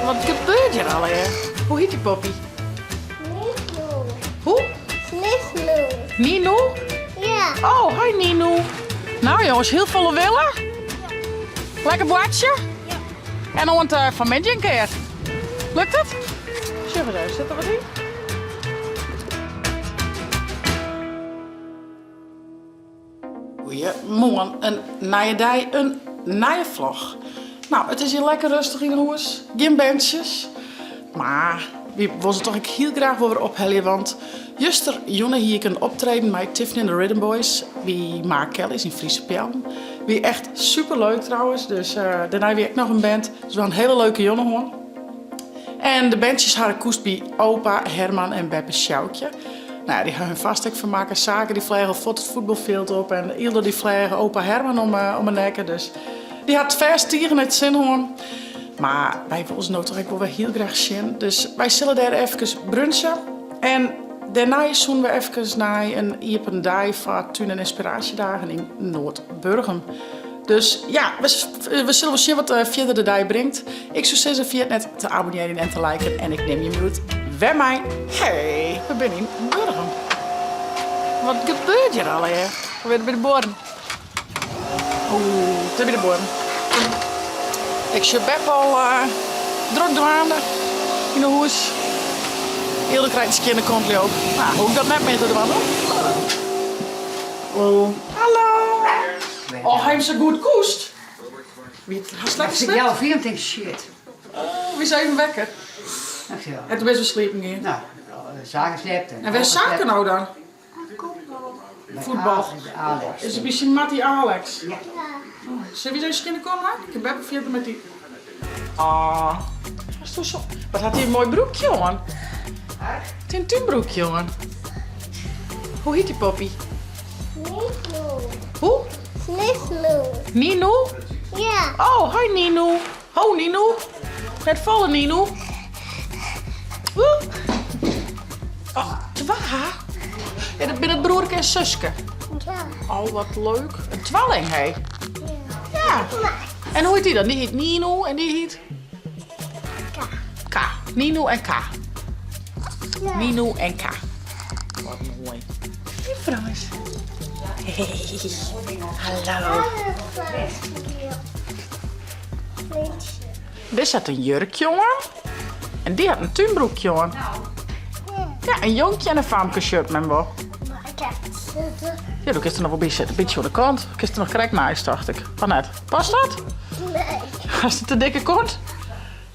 Wat gebeurt hjir allegear? Hoe hyt dy poppy? Nino. Hoe? Nino. Nino? Ja. Oh, hi Nino. Nou jongens, hiel folle wille. Lekker boartsje. Ja. En oant uh, fanmiddei in kear. Lukt it? Sjoch ris even, sit der wat yn? Goeiemoarn, in nije dei, in nije vlog. Nou, it is hjir lekker rêstich yn 'e hûs, gjin berntsjes. Mar wy wolle se toch ek hiel graach wol wer ophelje, want justerjûn hie ik in optreden mei Tiffany and the Rhythm Boys by Mark Kelly's yn Friese Peallen. Wie echt super leuk trouwens, dus uh, dêrnei wie ek noch in band. Dus we ha in hiele leuke jûn hân. En de berntsjes ha koest by opa Herman en beppe Sjoukje. Nou ja, dy ha hun fêst ek fermakke. Sake dy fleach al fuort it fuotbalfjild op en Ildo dy fleach opa Herman om, eh, om 'e nekke. Dus dy hat fêst tige nei it sin hân. Mar wy wolle se no toch ek wol wer hiel graach sjen. Dus wy sille dêr efkes brunche. En dêrnei soene we efkes nei in iepen dei foar tún- en ynspiraasjedagen yn Noardburgum. Dus ja, we, we sille wol sjen wat eh, fierder de dei bringt. Ik soe sizze, ferjit net te abonnearjen en te liken. En ik nim jim hjoed wer mei. Hey, we binne yn Burgum. Wat gebeurt hjir allegear? We binne by de buorren. Oeh, it is by de buorren. Ik sjoch Bep al uh, drok dwaande yn 'e hûs. Hilde krijt in skjinne kont, leau ik. Nou, hoech ik dat net mear te dwaan, hoor. Hallo. Hallo. Oh, ha jim sa goed koest? Wie hast lekker sliept? Ja, fier tink shit. Oh, wie even wekker. Ach ja. En toen bist we sliepen gien. Nou, Sake sliept. En wêr is Sake no dan? Fuotbal. Alex. Is it by syn mattie Alex? Ja. Oh, Sille wy ris skjinne kont ha? Ik kin beppe fierder met dy. Ah, oh. Wat hat hy in moai broekje oan? Het is in túnbroekje oan. Hoe hyt dy poppy? Nino. Hoe? Nino. Nino? Ja. Oh, hi Nino. Ho Nino. Net falle Nino. Oeh. Oh, twa? Ja, dat binne it broerke en suske. Ja. Oh, wat leuk. In twalling, hé. Ja. Ja. En hoe hyt dy dan? Dy hyt Nino en dy hyt? K. K. Nino en K. Ja. Nino en K. Wat moai. Hey Frans. Hey. Hallo. Dit hat in jurkje oan. En dy hat in túnbroekje oan. Ja, in jonkje en in famke sjocht men wol. Ja, do kinst der noch wol by sitte. Bytsje oan de kant. Kinst der noch krekt neist, tocht ik. Of net? Past dat? Nee. Hast in te dikke kont?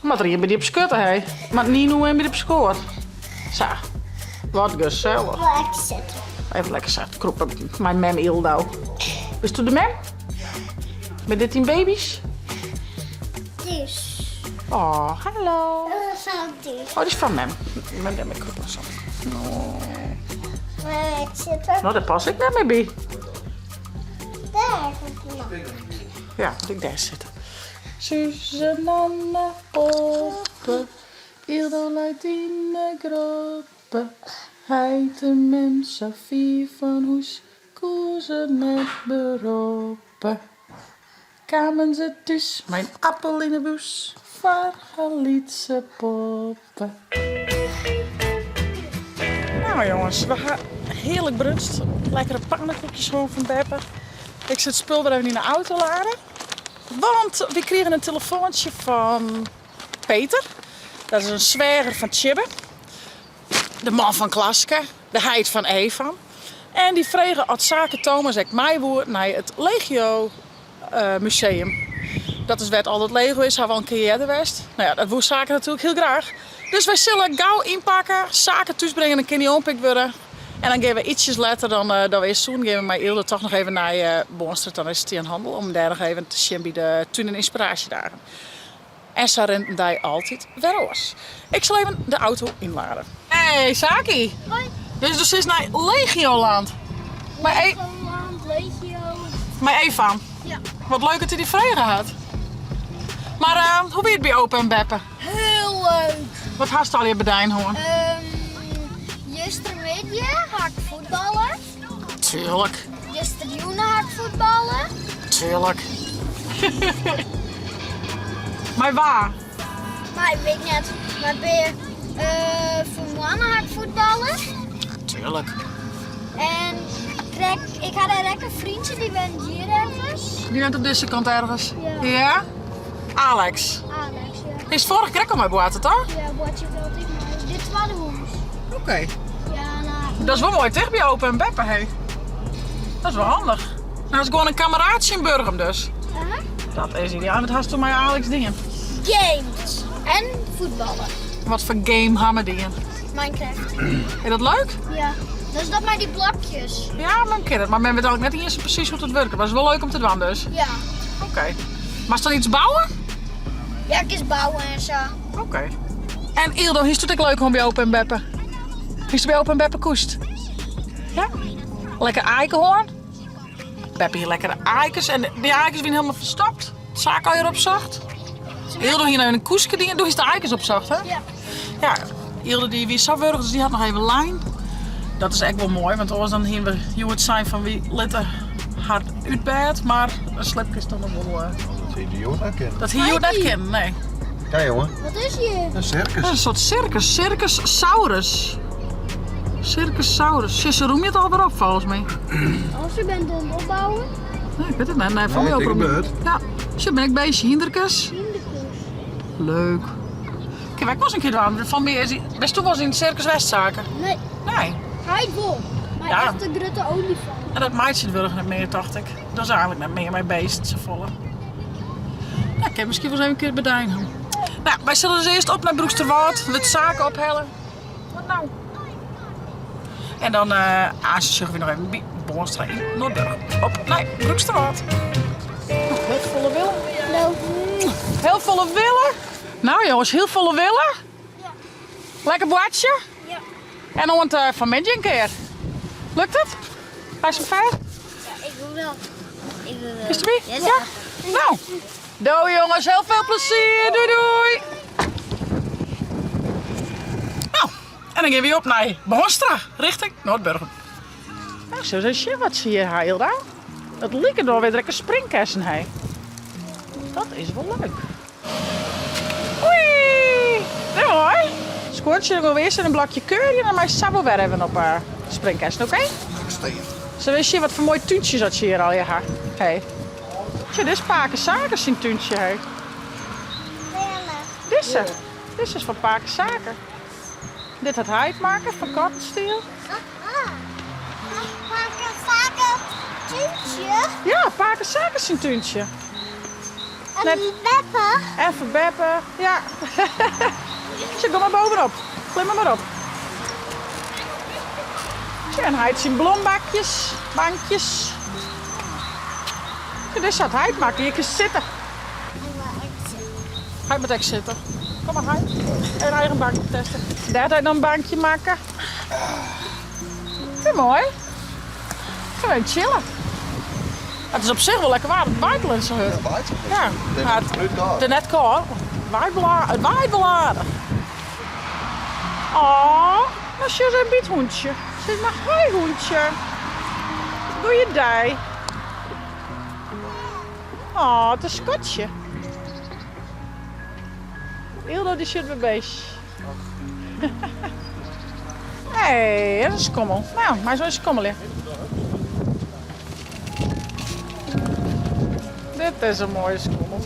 Moat der ien by dy op skutte, hé. Moat Nino en by dy op skoat. Sa. Wat gesellich. Even lekker sa krûpe mei mem Ildo. Bisto de mem? Binne dit dyn baby's? Dus. Oh, hallo. Dat is van die. Oh, die is fan mem. Mem dêr mei krûpe sa. Oh. Zitten. No, dêr pas ik net mear by. Dêr komt nog. Ja, moat ik dêr sitte. Suzanne poppe, Ildo leit yn 'e groppe. Heit en mem sa fier fan hûs, koe se net beroppe. Kamen se thús mei in appel yn 'e bûs foar har lytse poppe. Nou jongens, we ha hearlik bruncht. Lekkere pannenkoekjes hân fan beppe. Ik sil it spul wer even yn de auto lade. Want we krigen in telefoantsje fan Peter. Dat is in sweager fan Tjibbe. De man fan Klaske, de heit fan Evan. En dy frege oft Sake Thomas ek mei woe nei it Legio eh, Museum. Dat is wêr't al dat Lego is, ha we al in kear earder west. Nou ja, dat woe Sake natuerlik hiel graach. Dus wy sille gau ynpakke, Sake thúsbringe, dan kin dy oanpikt wurde. En dan gean we ietsjes letter dan, uh, dan we earst soenen, gean we mei Ilde toch noch even nei uh, Boarnsterhim, dan is it in hannel, om dêr noch even te sjen by de tún- en ynspiraasjedagen. En sa rint in dei altyd wer oars. Ik sil even de auto ynlade. Hey Saki! Hoi. Dus do silst nei Legioland. Mei e Legoland, Legio. Mei Evan. Ja. Wat leuk dat hy dy frege hat. Mar uh, hoe wie it by opa en beppe? Hiel leuk. Wat hast allegear bedein hân? Um, justermiddei ha ik fuotballe. Tuurlijk. Justerjûn ha ik fuotballe. Tuurlijk. Mei wa? Mar ik wit net, mar ben je fan moarn ha ik fuotballen? Tuurlijk. En krek, ik ha dêr ek in vriendje, dy wennet hjir ergens. Dy wennet op dizze kant ergens? Ja. Ja? Alex. Alex, ja. Is foarige kear ek al mei boarte, toch? Ja, boartsje ik altyd mei. Dit twadde hûs. Oké. Ja, nou. Dat is wol moai ticht by opa en beppe, hé. Dat is wol handich. Nou, is gewoan in kameraadsje yn Burgum dus. Aha. Dat is ideaal. Wat hast do mei Alex dien? Games en fuotballen. Wat foar game ha we dien? Minecraft. Is dat leuk? Ja. Dat is dat mei dy blokjes. Ja, men kin it. Mar men wit eigentlik net iens presys hoe't it wurket. Mar it is wol leuk om te dwaan dus. Ja. Oké. Moatst dan iets bouwe? Ja, ik is bouwen en sa. Oké. En Ildo, hiest it ek leuk om by opa en beppe? Hiest by opa en beppe koest? Ja? Lekker aaikehoarn? Beppe hie lekkere aaikes en dy aaikes wiene helemaal ferstopt. Saak al hjir opsocht. Ildo hie noch in koeske dien. Doe hiest de aaikes opsocht, hè? Ja. Ja, Ildo dy wie sa wurch, dus dy hat noch even lein. Dat is ek wol moai, want oars dan hiene we hjoed sein fan wy litte har út bêd, mar in sliepke is toch noch wol. Dat hie hjoed net kinnen. Dat hie hjoed net kinnen, nee. Kijk jongen. Wat is hjir? In sirkus. In soart sirkus, Circussaurus. Circussaurus. Sjoch, se rûmje it al wer op folgens my. Of se bent oan it opbouwen. Nee, ik wit it net. Nee, foar Nee, my dikke oprûmje. beurt. Ja, sjoch, bin ek beestje, hynderkes. Hynderkes. Leuk. Kin wy ek wolris in kear dwaan. Fan my is, bist do wolris yn it sirkus west, Sake? Nee. Nee. Hy wol. Mar Ja. echt in grutte olifant. En dat meitsje it wurch net mear, tocht ik. Dat is eigentlik net mear mei beesten safolle. Nou, ik kin miskien wolris even in kear bedeinen. Nou, wy sille dus earst op nei Broeksterwâld, wurdt Sake ophelle. Wat nou? En dan uh, aanst sjogge we noch even by Boonstra yn Noardburgum. Op nei Broeksterwâld. Heel folle wille. Nou. Heel folle wille. Nou jongens, heel folle wille. Ja. Lekker boartsje. Ja. En oant uh, fanmiddei in kear. Lukt it? Hy is ver? Ja, ik wil wel. Ik wil wel. Is het erbij? Ja. Nou, doei jongens, heel veel plezier. Doei doei. Nou, en dan gaan we op naar Boonstra, richting Noardburgum. Nou, zo eens zien wat zie je hier, Hilda. Het lijkt door weer lekker springkessen, hè. Dat is wel leuk. Oei, heel mooi. Squirtje, dan gaan we eerst in een blokje keurje en mij sabo weer even op uh, springkessen, oké? Okay? Zo weet je wat voor mooi tuintjes dat je hier al je ha. Hey. Tja, dit is Pake Zaken zijn tuintje, hè. Deze. Dit is van Pake Zaken. Dit had hij het maken van Kartenstiel. Pake Zaken tuintje? Ja, Pake Zaken zijn tuintje. En Net- Beppe? En voor Beppe, ja. Tja, kom maar bovenop. Klim maar, maar op. Tja, en hij heeft zijn bloembakjes, bankjes. Tja, dit zat hij het maken. Je kunt zitten. Hij moet ook zitten. Kom maar, hij. En eigen bankje testen. Daar had hij dan een bankje maken. Vind je mooi. Gewoon chillen. Het is op zich wel lekker warm. Het waait al zo hard. Ja, waait. Ja, Het maar is het het is net koud. Het waait wel aardig. Het waait wel aardig. Oh, maar ze is een biethoentje. Ze is maar hoi hoentje. Goeiedag. Oh, het is Skotje. Ildo die zit bij beest. Hé, hey, dat is skommel. Nou, maar zo is skommel. Dit is een mooie skommel.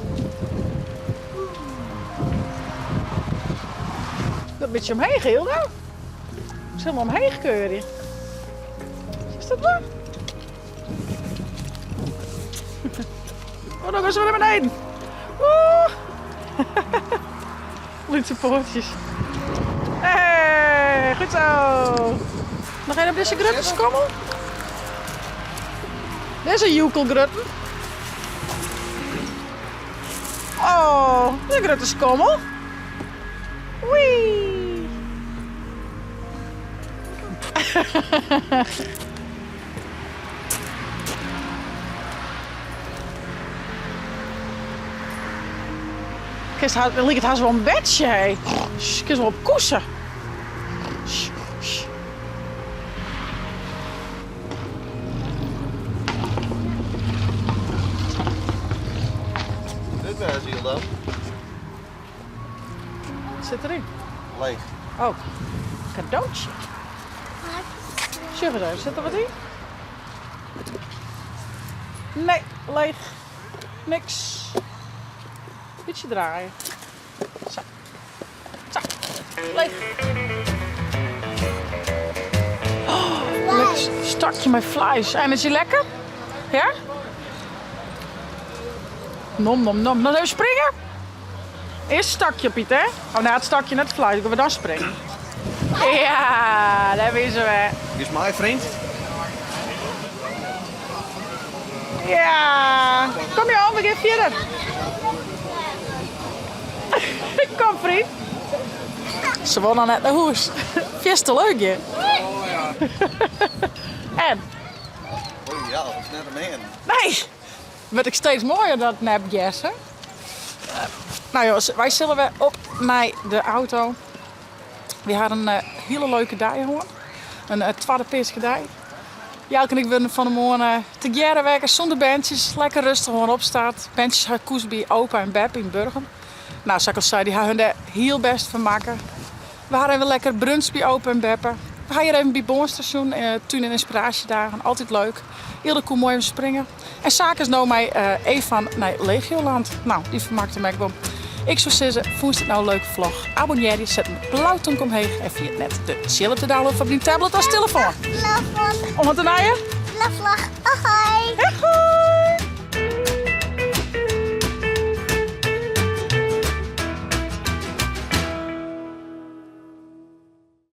Dat beetje omheen, Hilda. Het is helemaal omheen gekeuren. Is dat waar? Oh, dan gaan ze weer naar beneden. Oeh. Lytse pootjes. Hey, goed zo. Nog een op deze grutte skommel. Deze joekelgrutten. Oh, de grutte skommel. Wee. Kinst ha, liket hast wol in bedsje, hé. Kinst wol op koesen. Dit wêze, Hilda. Wat sit deryn? Leech. Oh, kadootsje. Sjoch ris even, sit der wat yn? Nee, leech. Niks. Bytsje draaie. Sa. Sa. Leech. Oh, lekker stakje mei fleis. En is hy lekker? Ja? Nom, nom, nom. Dan even springen. Earst stakje Piet, hè? Oh, nee, it stakje net fleis. Dan gean we dan springen. Ja, dêr wie se wer. Is my vriend? Ja, kom je we gaan fierder. Kom vriend. Se wol noch net nei hûs. Fierste te leuk hjir. En? Oh ja, dat is net in man. Nee, wurdt ek steeds moaier dat nepgers, hè? Nou jongens, wy sille wer op nei de auto. Wy ha in hiele leuke dei hân. In twadde peaskedei. Jelke en ik wurde fan 'e moarn tegearre wekker sûnder berntsjes. Lekker rêstich oan opstart. Berntsjes ha koes by opa en beppe yn Burgum. Nou, sa't ik al sei, dy ha hun dêr hiel bêst fermakke. We ha even lekker brunch by opa en beppe. We ha hjir even by Boarnstasjon tún en ynspiraasjedagen. Altyd leuk. Ylde koe moai even springe. En Sake is no mei Evan nei Legioland. Nou, dy fermakt him ek wol. Ik soe sizze, fûnst dit no in leuke vlog? Abonnearje, set in blau tomke omheech en ferjit net de tsjil op te downloaden foar dyn tablet as telefoan. Oant de nije. Vlog. Hoi. Hoi.